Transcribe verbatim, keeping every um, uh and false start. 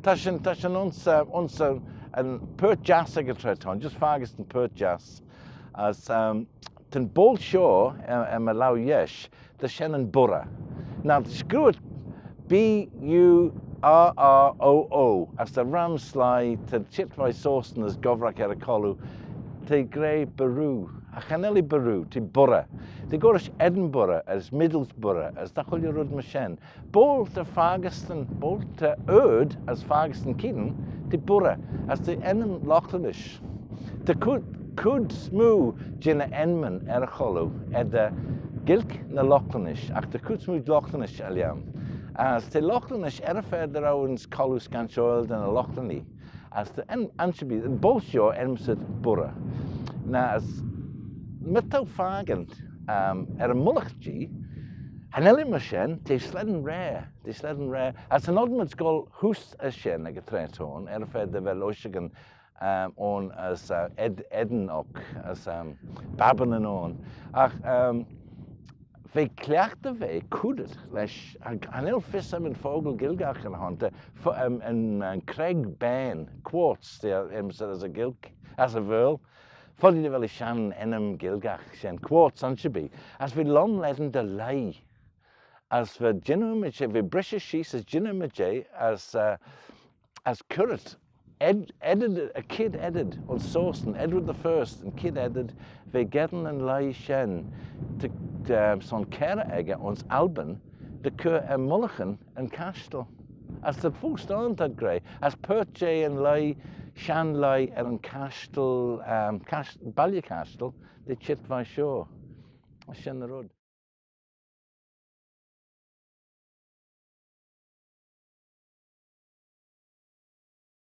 Ta shin, ta shin ayns, eh, ayns, eh, yn Purt Jiass ec y traa t'ayn, just faggys da'n Purt Jiass. As, ehm, ta'n boayl shoh, eh, eh, my laue yesh, ta shen yn Burroo. Now, t'eh screeuit B U R R O O, as ta ram sleih, ta çheet veih Sostyn as gobbraghey er y cholloo, t'eh gra Barroo, agh cha nel eh Barroo, t'eh Burroo. T'eh gollrish Edinburgh, as Middlesbrough, as dy chooilley red myr shen. Boayl ta faggys da'n, boayl ta ard as faggys da'n keayn, t'eh Burroo, as t'eh ennym Loghlynnish. Ta cooid, cooid smoo jeh ny enmyn er y cholloo eddyr Gaelg ny Loghlynnish, agh ta cooid smoo Loghlynnish er lhiam. As ta Loghlynnish er y fa dy row yn colloo scanshoil da ny Loghlynee. As ta, yn, ansherbee, yn boayl shoh enmyssit Burroo. Now, as my t'ou fakin, um, er y mullagh jee, cha nel eh myr shen, t'eh slane raa, t'eh slane raa. As cha nod mayd goll heose ayns shen ec y traa t'ayn, er y fa dy vel ushagyn, um, ayn as, uh, Ed-, Edin oc, as, um, Babin yn ayn. Agh, um, v'eh cliaghtey ve coodit lesh, cha nel fys aym yn fockle Gaelgagh yn hon, ta, fo-, yn, yn, yn creag bane, quartz, t'eh enmyssit as y Ghaelg, as y Vaarle. Foddee dy vel eh shenn ennym Gaelgagh shen, quartz ansherbee, as v'eh lum lane dy leigh. As va jannoo mayd, v'eh brishey sheese as jannoo mayd, as, uh, as currit Ed-, Edward, y chied Edward ayns Sostyn, Edward the First, yn chied Edward, v'eh geddyn yn leigh shen, ta, ta, son carrey echey ayns Albin, dy chur er mullaghan yn chashtal. As ta foast ayn, t'ad gra, as paart jeh'n leigh, shenn leigh er yn chashtal, um, cash-, Balley Chashtal, dy çheet veih shoh. As shen yn red.